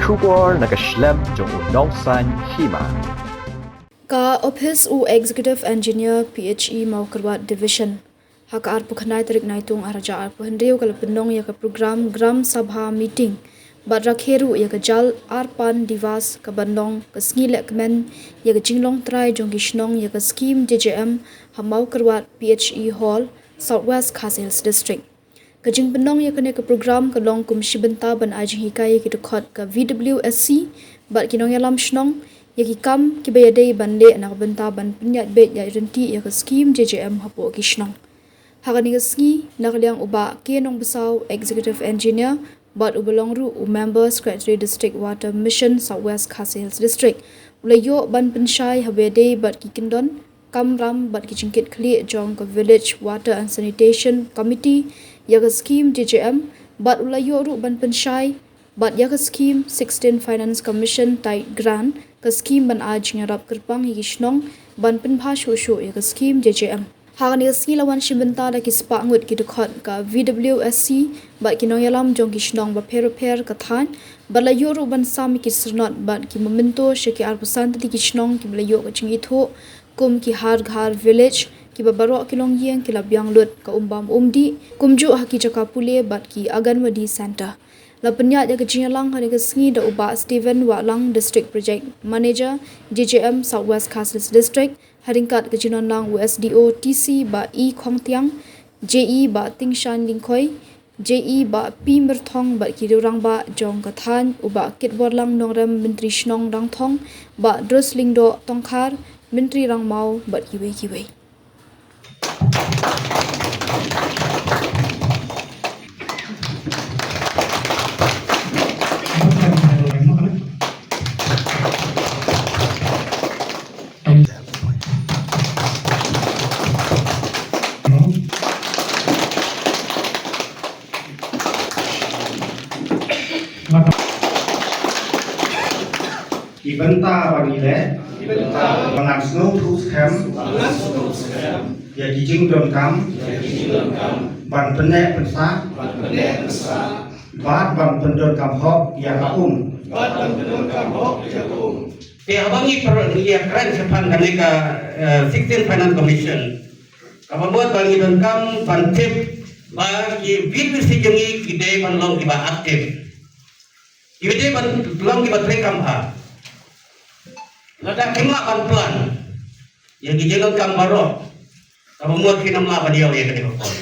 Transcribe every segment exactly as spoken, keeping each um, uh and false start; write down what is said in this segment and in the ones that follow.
Khubor na ka shlem jong u Nongsaiñ Hima. Ka Ophis u Executive Engineer P H E Mawkyrwat Division, ha ka arphew khyndai tarik Naitung arhajar arphew hynriew ka la pynlong ïa ka program Gram Sabha Meeting bad rakhe ruh ïa ka Jal Arpan Diwas kaban long ka sngi lehkmen ïa ka jinglong trai jong ki shnong ïa ka skim J J M ha Mawkyrwat P H E Hall, South West Khasi Hills District. Ka jingpynlong ïa kane ka program ka long kum shi bynta ban ai jinghikai ïa ki dkhot ka V W S C bad ki nongïalam shnong ïa ki kam kiba ïadei ban leh na ka bynta ban pynïaid beit ïaid ryntih ïa ka skim J J M hapoh ki shnong. Ha kane ka sngi, na ka liang u Bah K Nongbasaw, Executive Engineer, bad uba long ruh u Member Secretary District Water Mission South West Khasi Hills District, u la ïoh ban pynshai haba ïadei bad ki kyndon, kamram bad ki jingkitkhlieh jong ka Village Water and Sanitation Committee ïa ka skim J J M, bad u la ïoh ruh ban pynshai bad ïa ka skim Sixteen Finance Commission Tied Grant, ka skim ban ai jingïarap kyrpang ïa ki shnong ban pynbha shuh shuh ïa ka skim J J M. Ha kane ka sngi la wan shi bynta da ki spah ngut ki dkhot ka V W S C bad ki nongïalam jong ki shnong bapher bapher ka thaiñ, bad la ïoh ruh ban sam ïa ki syrnod bad ki memento sha ki arphew san tylli ki shnong kiba la ïoh ka jingithuh kum ki Har Ghar Village, kiba baroh ki longïing ki la biang lut ka um bam um dih, kumjuh ha ki jaka pule bad ki Anganwadi Centre. La pynïaid ïa ka jingïalang ha kane ka sngi da u Bah Stephen Wahlang, District Project Manager, J J M, South West Khasi Hills District, ha ryngkat ka jingdonlang u S D O T C Bah E Khongtiang, J E Bah Tingshan Lyngkhoi, J E Bah P Myrthong bad ki rangbah jong ka thaiñ, u Bah Kitborlang Nongrem, Myntri Shnong Rangthong, Bah Drus Lyngdoh Tongkhar, Myntri Rangmaw bad kiwei kiwei. Ki bynta ba ngi leh, ba ngan sngewthuh skhem ïa ki jingdonkam ban pynneh pynsah bad ban pyndonkam hok ïa ka um. Te haba ngi pr-, ngi ïakren shaphang kane ka, eh, Sixteen Finance Commission, kaba mut ba ngi donkam ban tip ba ki V W C jong ngi ki dei ban long kiba active. Ki dei ban long kiba treikam bha. Lada kim lah ban plan ïa ki jingdonkam baroh, kaba mut kin ym lah ban ïoh ïa kane ka fund.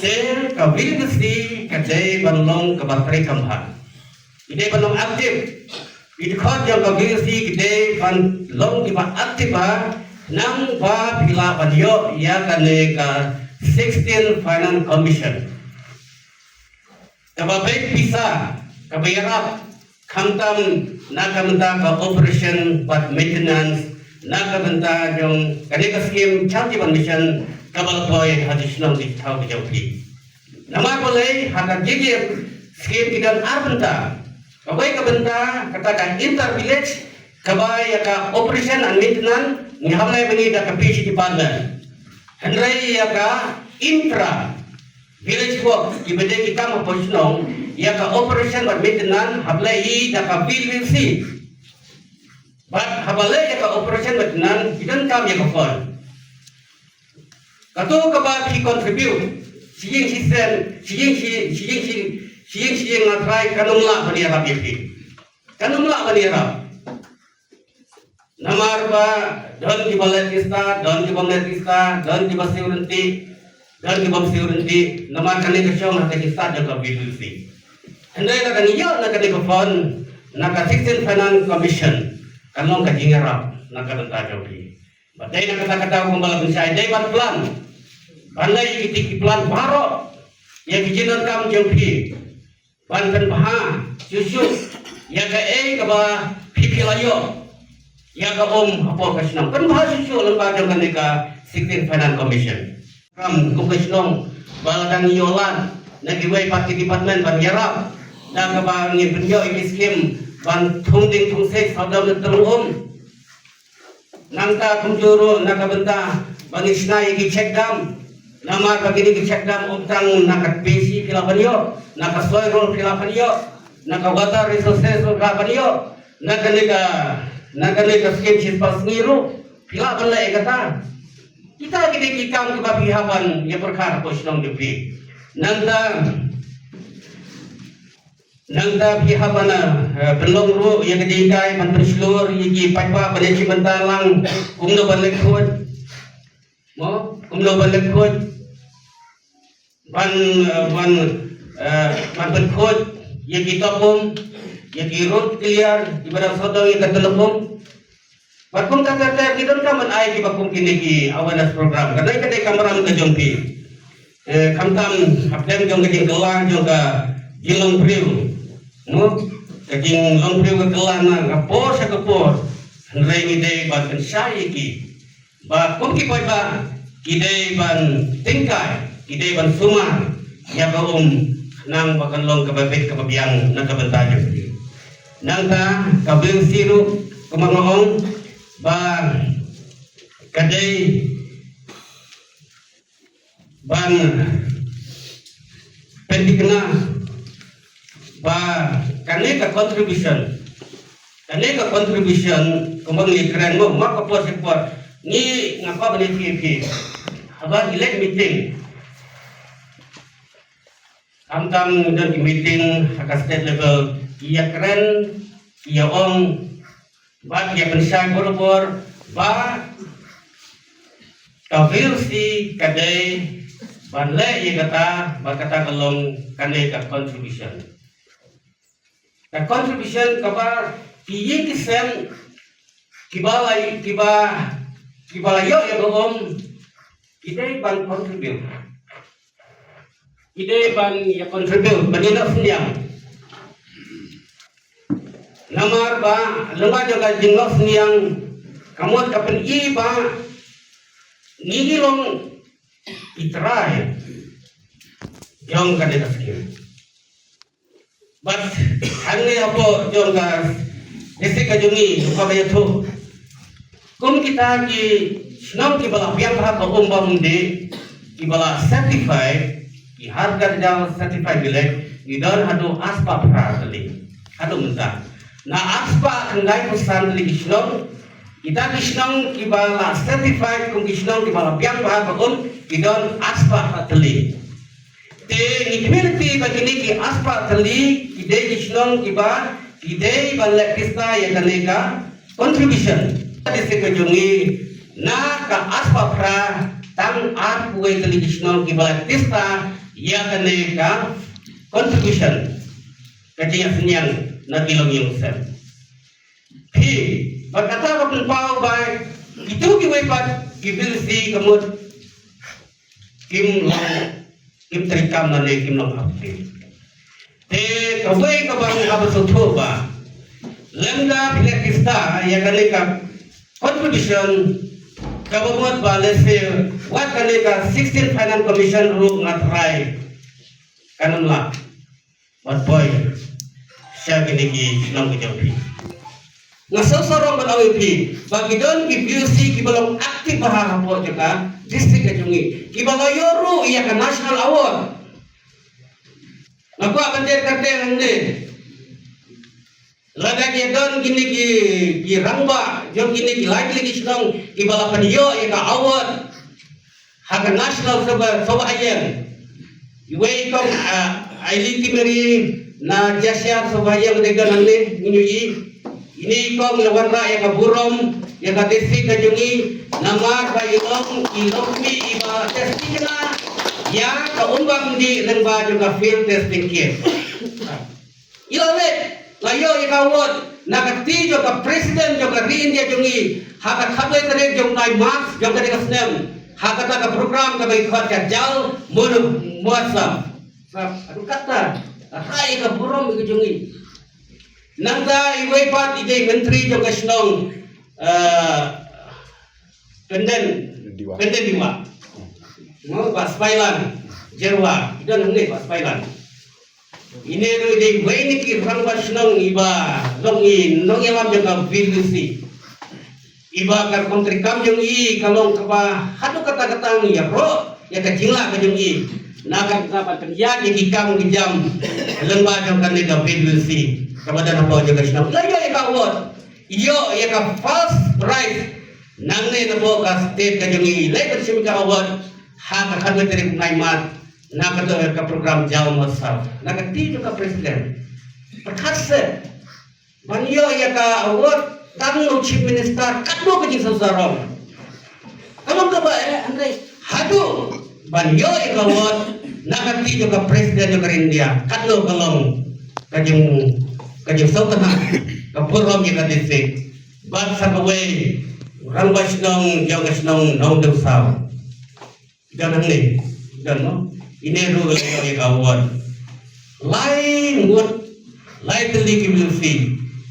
Te ka V W C ka dei ban long kaba treikam bha. Ki dei ban long active. Ki dkhot jong ka V W C ki dei ban long kiba active bha, nang ba phi lah ban ïoh ïa kane ka Sixteen Finance Commission. Kaba beit pisa, kaba ïarap, khamtam na ka bynta ka operation bad maintenance, na ka bynta jong kane ka skim Jal Jeevan Mission, kaba la poi ha ki shnong ki thaw ki jong phi. Namar balei, ha ka J J M skim ki don ar bynta. Kawei ka bynta kata ka inter village, kaba ïa ka operation and maintenance ngi hap leh bad ngi da ka P H E department. Hynrei ïa ka intra village work, kiba dei ki kam hapoh shnong, ïa ka operation bad maintenance hap leh hi da ka V W C. Bad haba leh ïa ka operation bad maintenance, ki donkam ïa ka fund. Kato kaba phi contribute shi ïing shi sem, shi ïing shi, shi ïing shi, shi ïing shi ïing, nga trai kan ym lah ban ïarap ïa phi. Kan ym lah ban ïarap. Namar ba don kiba leh ki stad, don kiba leh ki stad, don kiba siew ryntih, don kiba siew ryntih, namar kane ka shong ha ka jingstad jong ka V W C. Hynrei lada ngi ïoh na kane ka fund na ka Sixteen Finance Commission, kan long ka jingïarap na ka bynta jong phi. Bad dei na kata ka daw kumba la pynshai, dei ban plan, ban leh ïa kiti ki plan baroh ïa ki jingdonkam jong phi. Ban pynbha shuh shuh ïa kaei kaba phi phi la ïoh ïa ka um hapoh ka shnong. Pynbha shuh shuh lyngba jong kane ka Sixteen Finance Commission. Kam kum ka shnong ba la dang ïoh lad na kiwei pat ki department ban ïarap da kaba ngin pynïoh ïa ki skim ban thung dieng thung siej sawdong na tyrlung um. Nangta kumjuh ruh na ka bynta ba ngin shna ïa ki check dam. Namar ba kine ki check dam ym tang na ka P C phi lah ban ïoh, na ka soil roll phi lah ban ïoh. Na ka water resources ruh ka ban ïoh. Na kane ka, na kane ka skim shispah sngi ruh phi lah ban leh ïa kata. Kita ki dei ki kam kiba phi hap ban ïa pyrkhat hapoh shnong jong phi. Nangta, nangta phi hap ban, eh, pynlong ruh ïa ka jinghikai ban pynshlur ïa ki paidbah ban ïa shim bynta lang kumno ban leh khuid. Mo, kumno ban leh khuid. Ban, eh, ban, eh, ban pynkhuid ïa ki top um, ïa ki road clear, kiba dang sawdong ïa ka tyllep um. Bad kumta ter ter ki donkam ban ai kiba kum kine ki awareness program. Ka dei ka dei kamram ka jong phi. Eh, khamtam hapdeng jong ka jingkylla jong ka jinglong briew. Mo, ka jinglong briew ka kylla na ka por sha ka por. Hynrei ngi dei ban pynshai ïa ki. Ba kum ki paidbah ki dei ban tyngkai, ki dei ban sumar ïa ka um khnang ba kan long kaba bit kaba biang na ka bynta jong ki. Nangta ka bill siruk kumba nga ong ba ka dei ban pynthikna ba kane ka contribution, kane ka contribution kumba ngi kren mo, ma ka por sha ka por ngi, nga kwah ban ïathuh ïa phi, haba ngi leit meeting, khamtam don ki meeting ha ka state level, ki ïakren, ki ïaong, ba ki ïa pynshai barabor ba ka V O C ka dei ban leh ïa kata, ba kata ka long kane ka contribution. Ka contribution kaba ki ïing ki sem kiba la, kiba, kiba la ïoh ïa ka um, ki dei ban contribute. Ki dei ban ïa contribute, ban ïa noh synñiang. Namar ba lyngba jong ka jingnoh synñiang, ka mut ka pyni ba ngi ngi long ki trai jong kane ka skim. Bad hangne hapoh jong ka district ka jong ngi, ka ba ïathuh, kum kita ki shnong kiba la biang bha ka um bymdih, kiba la certified, ki Har Ghar Jal certified village, ngi don haduh arspah phra tylli haduh mynta. Na arspah khyndai phew san tylli ki shnong, kita ki shnong kiba la certified kum ki shnong kiba la biang bha ka um, ki don arspah phra tylli. Te ngi kmen ruh ba kine ki arspah tylli ki dei ki shnong kiba ki dei ban leh tista ïa kane ka contribution. Ka district ka jong ngi, na ka arspah phra, tang arphew wei tylli ki shnong kiba leh tista ïa kane ka contribution, ka jingïasynñiang na ki longïing longsem. Phi, bad kata ka pynpaw ba kito kiwei pat ki V O C ka mut kim long, kim treikam lane kim long active. Te kawei kaba nga hap ban sngewthuh ba lymda phi leh tista ïa kane ka contribution, kaba mut ba lehse wat kane ka sixteen Finance Commission ruh nga tharai kan ym lah ban poi sha kine ki shnong ka jong phi. Nga sngewsarong ban ong ïa phi ba ki don ki V O C kiba long active bha hapoh jong ka district ka jong ngi, kiba la ïoh ruh ïa ka national award. Nga kwah ban jer kyrteng hangne. Lada ki don kine ki, ki rangbah jong kine ki lai tylli ki shnong kiba la pynïoh ïa ka award ha ka national sawbha, sawbha ïing. Iwei i kong, ah, Aili Kimeri na Jaiñtia sawbha ïing, ka dei ka nangne, ngi ïohi. Ine i kong i la wanrah ïa ka burom ïa ka district ka jong ngi namar ba i long, i long kmie iba test thikna ïa ka um bymdih lyngba jong ka field testing kit. I la leit, la ïoh ïa ka award na ka kti jong ka President jong ka ri India jong ngi ha ka khatlai tarik jong u bnai March jong kane ka snem, ha kata ka program kaba ngi khot ka Jal Manu Mahotsav. Sa, haduh katta, ka hap ïa ka burom ïa ka jong ngi. Nangta iwei pat i dei Myntri jong ka shnong, eh, Pynden, Diwa. Pynden Diwa. Mo, Bah Spailan Jyrwa, i don hangne Bah Spailan. Ine ruh i dei iwei na ki rangbah shnong iba long i nongïalam jong ka V O C, iba ka rukom treikam jong i ka long kaba haduh katta katta ngi ïaroh ïa ka jinglah ka jong i. Na ka bynta ban pynïaid ïa ki kam ki jam lyngba jong kane ka B W C kaba don hapoh jong ka shnong. La ïoh ïa ka award, ïoh ïa ka first prize nangne napoh ka state ka jong ngi. Leit ban shim ka award ha ka khatwei tarik u Naimat na ka, ka program Jaw Mawsaw na ka kti jong ka president. Pyrkhat seh ban ïoh ïa ka award tang u chief minister katno ka jingsngewsarong. Ka long kaba eh, hynrei haduh ban ïoh ïa ka award na ka kti jong ka president jong ka India, katno ka long ka jing, ka jingsngewtynnat, ka burom ïa ka district. Bad sa kawei, u rangbah shnong jong ka shnong Nongdengsaw. Don hangne, don mo. Ine ruh la ïoh ïa ka award. Lai ngut, lai tylli ki B W C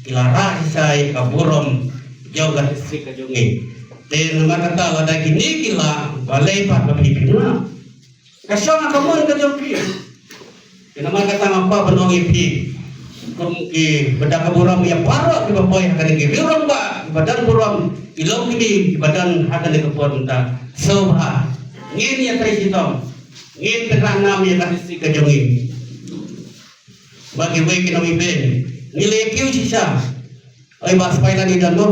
ki la rah shisha ïa ka burom jong ka district ka jong ngi. Te namar kata lada kine ki lah, balei pat ba phi phi mlak? Ka shong ha ka mon ka jong phi. Te namar kata nga kwah ban ong ïa phi kum kiba da ka burom ïa baroh kiba poi ha kane ki riew rangbah, kiba don burom, ki longkmie, ki, kiba don ha kane ka por mynta. Sngewbha ngin ïatrei shitom, ngin pynrah nam ïa ka district ka jong ngi. Ba kiwei ki nongïaben ngi la ïakiew shisha. Oi, Bah Spailan, ngi don mo?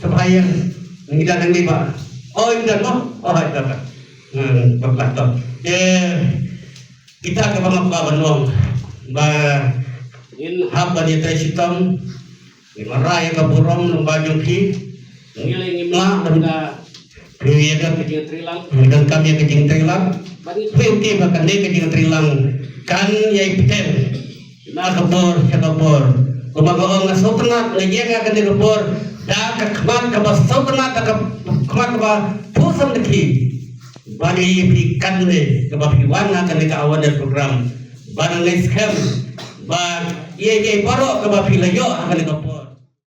Sngewbha ïa ngi don hangne, Bah. Oi, ngi don mo? Oh, hai, don, don. Hmm, bak bak, don. Te kita kiba nga kwah ban ong ba ngin hap ban ïatrei shitom, ngin wanrah ïa ka burom lyngba jong phi. Ngi lei ngim lah ban da phi ïa ka jingtreilang, ngi donkam ïa ka jingtreilang. Ba ngi phi, te ba kane ka jingtreilang kan ïai pynthut na ka por sha ka por. Kumba nga ong, nga sngewtynnat, nga ïeng ha kane ka por da ka khmat kaba sngewtynnat, da ka khmat kaba pur samrkhie. Ba ngi ïa phi katne kaba phi wan ha kane ka awareness program. Ba nga ngeit skhem ba ïa, ïa baroh kaba phi la ïoh ha kane ka por.